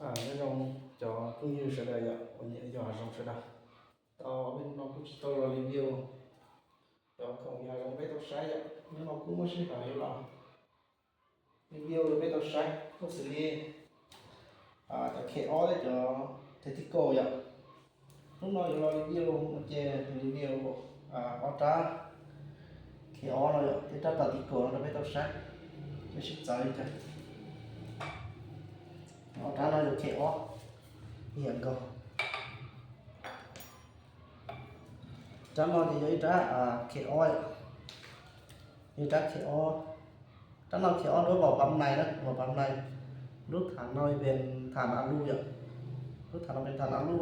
Ơ, nhớ trong cho cũng như sơ đời ạ, ôn nhớ cho trong sơ đời. Tao bên nó cũng chỉ tao là review. Cho không nhà trong bếp tao sai ạ, nhưng mà cũng có sự hảo hiểu lòng. Review là bếp tao sai, có sự đi. À, cho khe ó đấy cho thế thì cô ạ. Lúc đó chúng nó review một chè review à, ó trá. Khe ó nó ạ, thế trá tao thì cô nó bếp tao sai. Cái sự sai đi cho. Ó trá nó là khe ó. Hiện go. Trá nó thì dễ trá à, khe ó ạ. Dễ trá khe ó. ຕາມເຮົາຊິເອົາລົດເວົ້າປາມໃນນະ ເວົ້າປາມໃນ ລົດຖານນ້ອຍເປັນຖານອາລູເນາະ ລົດຖານນ້ອຍເປັນຖານອາລູ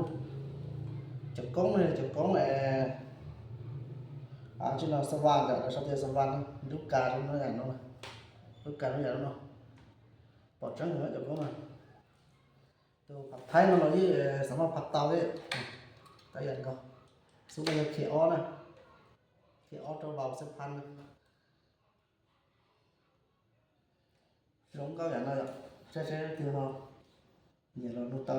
ຈະກອງເນາະ ຈະກອງແອ ອາ ຈຸນາສະຫວ່ານ ຈະຊອບເດສະຫວ່ານ ດູການເນາະ ຢ່າງເນາະ ດູການຢ່າງເນາະ ປອດຈັງເນາະ ຈະກອງນະ ໂຕຜັດໄທເນາະ ເຮົານີ້ ສາມາດຜັດເຕົາໄດ້ ຕາຢ່າງກໍ ສຸກແລ້ວເຄອໍນະ ເຄອໍໂຕເບົາສິບພັນນະ. ສອງເກົ້າຢ່າງນັ້ນແຫຼະ ແທ້ໆ ຄືເຮົາ ນີ້ລະ ລູກເຕົ້າ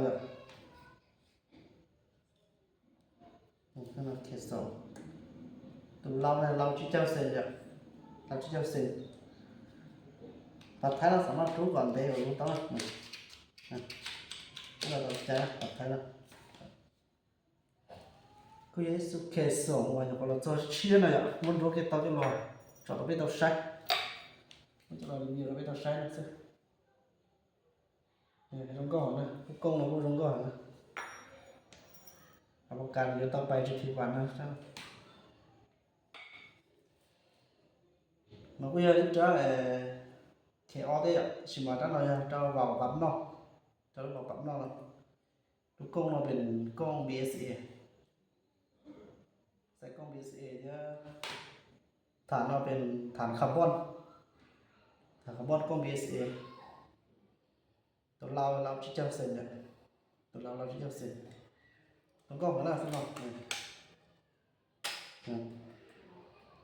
ໂອ້ ຂະໜາດເຂດສອງ ໂຕລາວນະ ລາວຈິດເຈົ້າເຊັນ ລາວຈິດເຈົ້າເຊັນ ປາດໄທລາວສາມາດທຸບວັນເດ ເອົາລູກເຕົ້າ ນະ ລາວຕ້ອງໃຈ ປາດໄທລາວ. Kuya isu keso wa ya pala to china ya mon do ke ta ke lo. Cha to pe to shai. Mon cha lo ni lo pe to shai na se. Ya, rong go na. Ku kong lo rong go na. ຮັບປະກັນຢູ່ຕໍ່ໄປຈະຜິດຫວັງນະ. ມາ kuya isu ເຄອໍເດ ຊິມາຕານອຍ ເຈົ້າເວົ້າປັບເນາະ ເຈົ້າເວົ້າປັບເນາະ. ລູກກົງເນາະເປັນກົງ ບີເອສເອ ໃສ່ກົງ ບີເອສເອ ເດີ ຖານເນາະເປັນຖານຄາບອນ ຖານຄາບອນກົງ ບີເອສເອ ຕົວລາວ ລາວຈິດເຈົ້າເຊັນ ຕົວລາວ ລາວຈິດເຈົ້າເຊັນ ຕົວກອງຫັ້ນນະ ສະເນາະ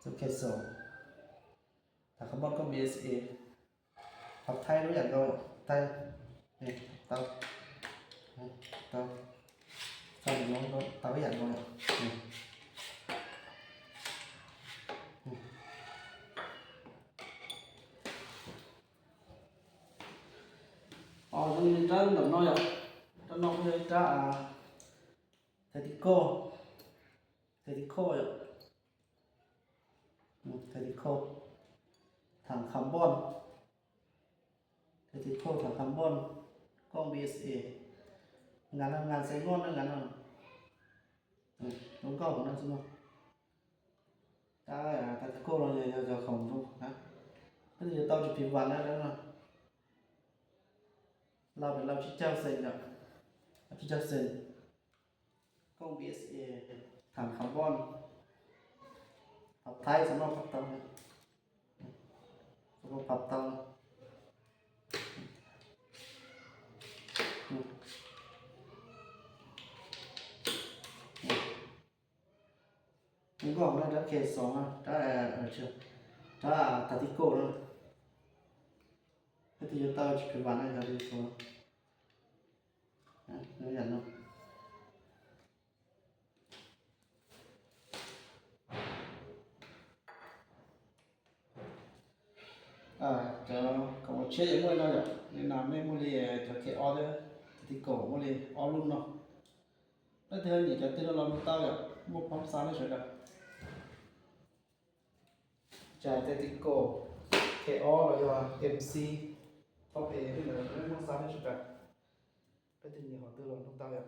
ສຸເຄໂຊ ຖານຄາບອນກົງ ບີເອສເອ ປັບໄທ ຮູ້ຫຍັງກໍໄທ ນີ້ ເຕົາ ນີ້ ເຕົາ ໃສ່ລົງ ເຕົາຫຍັງກໍນີ້ ນີ້ ອໍ ຕົງນີ້ ຕາດຳນ້ອຍ ຕາດຳນ້ອຍ ຕາ ອາ ເທຕິໂກ ເທຕິໂກ ອາ ເທຕິໂກ ຖັງຄາບອນ ເທຕິໂກ ຖັງຄາບອນ ກ້ອງ ບີເອສເອ ງານນັ້ນງານໃສ່ງອນນັ້ນ ງານນັ້ນ ອືມ ລົງເກົ້າຂອງນັ້ນຊິເນາະ ຕາ ອາ ຕາຕິໂກ ເນາະ ເຈົ້າຂອງເນາະ ເພິ່ນຈະຕ້ອງຈະຜິດຫວັງແລ້ວເນາະ ລາວເປັນລາວຈິດເຈົ້າເຊັນ ລາວຈິດເຈົ້າເຊັນ ກ້ອງ ບີເອສເອ ຖັງຄາບອນ ປັບໄທ ສຳລັບປັບເຕົາ ສຳລັບປັບເຕົາ ມັນກໍອອກມາຈາກເຂດສອງນະ ຖ້າ ເອີ ຖ້າ ຖ້າຕາຕິໂກນະ ຖ້າຕິໂກນະ ແລ້ວຢ່າງນັ້ນ ອາ ຈະ ຂອງເຊຍເມື່ອຍເນາະ ແນະນຳໃຫ້ໝູ່ລີ ຈະເຄອໍເດີ ຕິໂກ ໝູ່ລີ ອອລຸນເນາະ ແລ້ວເທື່ອນີ້ຈະຕື່ນລອງເຕົ້າ ໝົດຄວາມສາມາດເລີຍ ຈາເຕຕິໂກ ເຄອໍ ແລ້ວກໍເອັມຊີ ທັອບເອ ນີ້ແຫຼະ ແລ້ວມັນສາມາດເຮັດໄດ້ ໄປທີ່ນີ້ເຮົາຕື່ມລົງຕົງເຕົ້າຢ່າງ